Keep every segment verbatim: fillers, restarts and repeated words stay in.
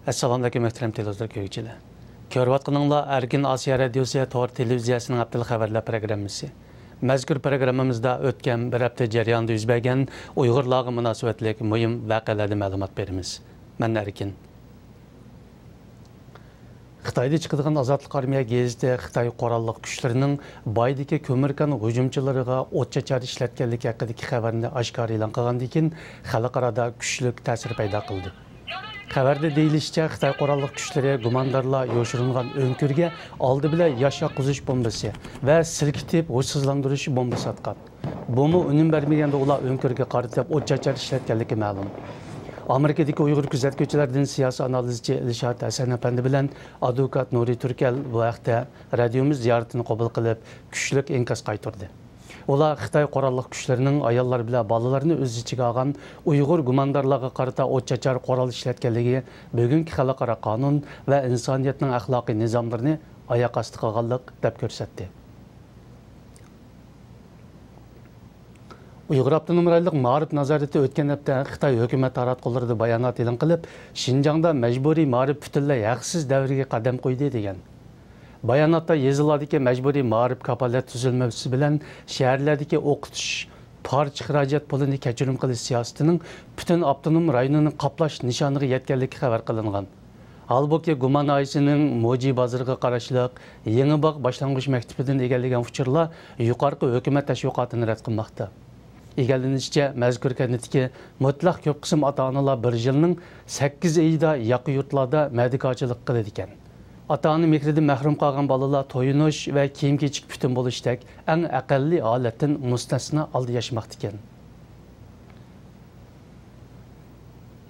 ئەسسالامۇئەلەيكۇم، مۆھتەرەم تېلېۋىزور كۆرگۈچىلەر. كۆرۈۋاتقىنىڭلار ئەركىن ئاسىيا رادىيوسى تور تېلېۋىزىيەسىنىڭ ھەپتىلىك خەۋەرلەر پروگراممىسى. مەزكۇر پروگراممىمىزدا ئۆتكەن بىر ھەپتە جەريانىدا يۈز بەرگەن ئۇيغۇرلارغا مۇناسىۋەتلىك مۇھىم ۋەقەلەردىن مەلۇمات بېرىمىز. مەن ئەركىن. خىتايدا چىقىدىغان ئازادلىق ئارمىيە گېزىتى خىتاي قوراللىق كۈچلىرىنىڭ بايدىكى كۆمۈر كان ھۇجۇمچىلىرىغا ئوت چاچار ئىشلەتكەنلىكى ھەققىدىكى خەۋەرنى ئاشكارا ئېلان قىلغاندىن كېيىن، خەلقئارادا كۈچلۈك تەسىر پەيدا قىلدى. خەۋەردە دېيىلىشىچە، خىتاي قوراللىق كۈچلىرى گۇماندارلار يوشۇرۇنغان ئۆڭكۈرگە ئالدى بىلەن ياش ياتقۇزۇش بومبىسى ۋە سىلكىتىپ ھوشسىزلاندۇرۇش بومبىسى ئاتقان. بۇمۇ ئۈنۈم بەرمىگەندە، ئۇلار ئۆڭكۈرگە قارىتىپ ئوت چاچار ئىشلەتكەنلىكى مەلۇم. ئامېرىكىدىكى ئۇيغۇر كۆزەتكۈچىلەردىن سىياسىي ئانالىزچى ئىلشات ھەسەن ئەپەندى بىلەن ئادۋوكات نۇرى تۈركەل بۇ ھەقتە رادىيومىز زىيارىتىنى قوبۇل قىلىپ، كۈچلۈك ئىنكاس قايتۇردى. ئۇلار خىتاي قوراللىق كۈچلىرىنىڭ ئاياللار بىلەن بالىلارنى ئۆز ئىچىگە ئالغان ئۇيغۇر گۇماندارلارغا قارىتا ئوت چاچار قورال ئىشلەتكەنلىكى بۈگۈنكى خەلقئارا قانۇن ۋە ئىنسانىيەتنىڭ ئەخلاقىي نىزاملىرىنى ئاياق ئاستى قىلغانلىق دەپ كۆرسەتتى. ئۇيغۇر ئاپتونوم رايونلۇق مائارىپ نازارىتى ئۆتكەن ھەپتە خىتاي ھۆكۈمەت تاراتقۇلىرىدا بايانات ئېلان قىلىپ، شىنجاڭدا مەجبۇرىي مائارىپ پۈتۈنلەي ھەقسىز دەۋرگە قەدەم قويدى، دېگەن. باياناتتا يېزىلاردىكى مەجبۇرىي مائارىپ كاپالەت تۈزۈلمىسى بىلەن شەھەرلەردىكى ئوقۇتۇش، پارچە خىراجەت پۇلىنى كەچۈرۈم قىلىش سىياسىتىنىڭ پۈتۈن ئاپتونوم رايونىنى قاپلاش نىشانىغا يەتكەنلىكى خەۋەر قىلىنغان. ھالبۇكى، گۇما ناھىيەسىنىڭ موجى بازىرىغا قاراشلىق يېڭىباغ باشلانغۇچ مەكتىپىدىن ئىگىلىگەن ئۇچۇرلار يۇقىرىقى ھۆكۈمەت تەشۋىقاتىنى رەت قىلماقتا. ئىگىلىنىشىچە، مەزكۇر كەنتتىكى مۇتلەق كۆپ قىسىم ئاتا-ئانىلار بىر يىلنىڭ سەككىز ئېيىدا ياقا يۇرتلاردا مەدە كارچىلىق قىلىدىكەن. ئاتا-ئانا مېھرىدىن مەھرۇم قالغان بالىلار تويۇنۇش ۋە كىيىم-كېچەك پۈتۈن بولۇشتەك ئەڭ ئەقەللىي ھالەتتىن مۇستەسنا ھالدا ياشىماقتىكەن.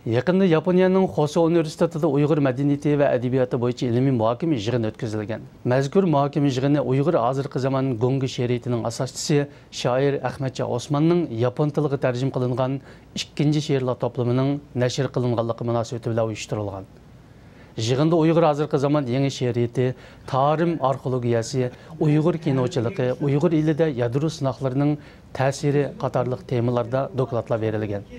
يېقىندا ياپونىيەنىڭ خوسو ئۇنىۋېرسىتېتىدا ئۇيغۇر مەدەنىيىتى ۋە ئەدەبىياتى بويىچە ئىلمىي مۇھاكىمە يىغىنى ئۆتكۈزۈلگەن. مەزكۇر مۇھاكىمە يىغىنى ئۇيغۇر ھازىرقى زامان گۇڭگې شېئىرىيىتىنىڭ ئاساسچىسى، شائىر ئەخمەتجان ئوسماننىڭ ياپون تىلىغا تەرجىمە قىلىنغان ئىككىنچى شېئىرلار توپلىمىنىڭ نەشر قىلىنغانلىقى مۇناسىۋىتى بىلەن ئۇيۇشتۇرۇلغان. يىغىندا ئۇيغۇر ھازىرقى زامان يېڭى شېئىرىيىتى، تارىم ئارخېئولوگىيەسى، ئۇيغۇر كىنوچىلىقى، ئۇيغۇر ئېلىدە يادرو سىناقلىرىنىڭ تەسىرى قاتارلىق تېمىلاردا دوكلاتلار بېرىلگەن.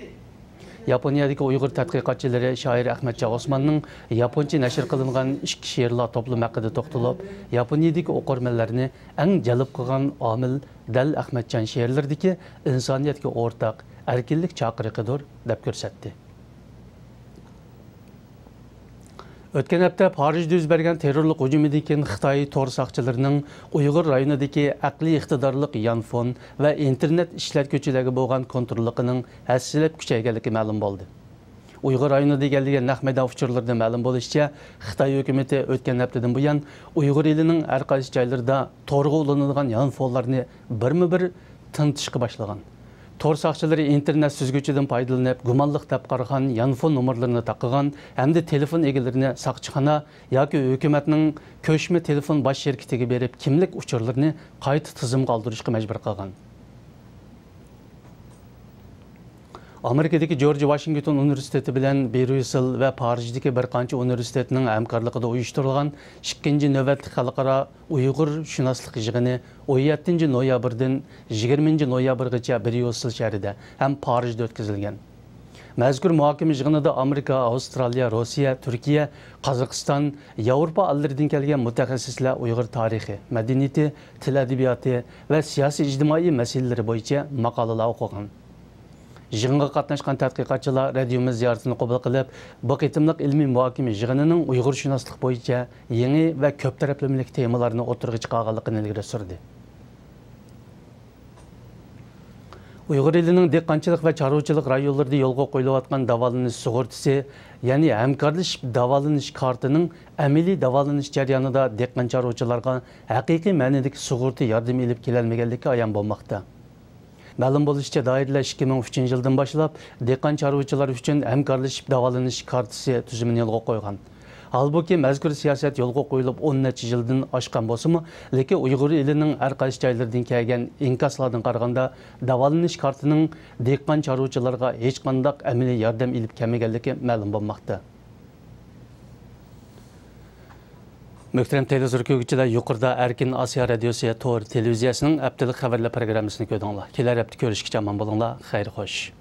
ياپونىيەدىكى ئۇيغۇر تەتقىقاتچىلىرى شائىر ئەخمەتجان ئوسماننىڭ ياپونچە نەشر قىلىنغان ئىككى شېئىرلار توپلىمى ھەققىدە توختىلىپ، ياپونىيەدىكى ئوقۇرمەنلەرنى ئەڭ جەلپ قىلغان ئامىل دەل ئەخمەتجان شېئىرلىرىدىكى ئىنسانىيەتكە ئورتاق ئەركىنلىك چاقىرىقىدۇر، دەپ كۆرسەتتى. ئۆتكەن ھەپتە پارىژدا يۈز بەرگەن تېررورلۇق ھۇجۇمىدىن كېيىن، خىتاي تور ساقچىلىرىنىڭ ئۇيغۇر رايونىدىكى ئەقلىي ئىقتىدارلىق يانفون ۋە ئىنتېرنېت ئىشلەتكۈچىلەرگە بولغان كونتروللۇقىنىڭ ھەسسىلەپ كۈچەيگەنلىكى مەلۇم بولدى. ئۇيغۇر رايونىدا ئىگىلىگەن نەق مەيدان ئۇچۇرلىرىدىن مەلۇم بولۇشىچە، خىتاي ھۆكۈمىتى ئۆتكەن ھەپتىدىن بۇيان ئۇيغۇر ئېلىنىڭ ھەر قايسى جايلىرىدا تورغا ئۇلىنىدىغان يانفونلارنى بىرمۇبىر تىنتىشقا باشلىغان. تور ساقچىلىرى ئىنتېرنېت سۈزگۈچىدىن پايدىلىنىپ، گۇمانلىق دەپ قارىغان يانفون نومۇرلىرىنى تاقىغان ھەمدە تېلېفون ئىگىلىرىنى ساقچىخانا ياكى ھۆكۈمەتنىڭ كۆچمە تېلېفون باش شىركىتىگە بېرىپ، كىملىك ئۇچۇرلىرىنى قايتا تىزىمغا ئالدۇرۇشقا مەجبۇر قىلغان. ئامېرىكىدىكى جورج ۋاشىنگتون ئۇنىۋېرسىتېتى بىلەن بريۇسسېل ۋە پارىژدىكى بىر قانچە ئۇنىۋېرسىتېتنىڭ ھەمكارلىقىدا ئۇيۇشتۇرۇلغان ئىككىنچى نۆۋەتلىك خەلقئارا ئۇيغۇر شۇناسلىق يىغىنى ئون يەتتىنچى نويابىردىن يىگىرمىنچى نويابىرغىچە بريۇسسېل شەھىرىدە ھەم پارىژدا ئۆتكۈزۈلگەن. مەزكۇر مۇھاكىمە يىغىنىدا ئامېرىكا، ئاۋسترالىيە، روسىيە، تۈركىيە، قازاقىستان، ياۋروپا ئەللىرىدىن كەلگەن مۇتەخەسسىسلەر ئۇيغۇر تارىخى، مەدەنىيىتى، تىل ئەدەبىياتى ۋە سىياسىي ئىجتىمائىي مەسىلىلىرى بويىچە ماقالىلەر ئوقۇغان. يىغىنغا قاتناشقان تەتقىقاتچىلار رادىيومىز زىيارىتىنى قوبۇل قىلىپ، بۇ قېتىملىق ئىلمىي مۇھاكىمە يىغىنىنىڭ ئۇيغۇرشۇناسلىق بويىچە يېڭى ۋە كۆپ تەرەپلىمىلىك تېمىلارنى ئوتتۇرىغا چىقارغانلىقىنى ئىلگىرى سۈردى. ئۇيغۇر ئېلىنىڭ دېھقانچىلىق ۋە چارۋىچىلىق رايونلىرىدا يولغا قويۇلۇۋاتقان داۋالىنىش سۇغۇرتىسى، يەنى ھەمكارلىشىپ داۋالىنىش كارتىنىڭ ئەمەلىي داۋالىنىش جەريانىدا دېھقان چارۋىچىلارغا ھەقىقىي مەنىدىكى سۇغۇرتا ياردىمى ئېلىپ كېلەلمىگەنلىكى ئايان بولماقتا. مەلۇم بولۇشىچە، دائىرىلەر ئىككى مىڭ ئۈچىنچى يىلدىن باشلاپ دېھقان چارۋىچىلار ئۈچۈن ھەمكارلىشىپ داۋالىنىش كارتىسى تۈزۈمىنى يولغا قويغان. ھالبۇكى، مەزكۇر سىياسەت يولغا قويۇلۇپ ئون نەچچە يىلدىن ئاشقان بولسىمۇ، لېكىن ئۇيغۇر ئېلىنىڭ ھەر قايسى جايلىرىدىن كەلگەن ئىنكاسلاردىن قارىغاندا، داۋالىنىش كارتىنىڭ دېھقان چارۋىچىلارغا ھېچقانداق ئەمەلىي ياردەم ئېلىپ كەلمىگەنلىكى مەلۇم بولماقتا. مۆھتەرەم تېلېۋىزور كۆرگۈچىلەر، يۇقىرىدا ئەركىن ئاسىيا رادىيوسى تور تېلېۋىزىيەسىنىڭ ھەپتىلىك خەۋەرلەر پروگراممىسىنى كۆردۈڭلار. كېلەر ھەپتە كۆرۈشكىچە ئامان بولۇڭلار. خەير خوش.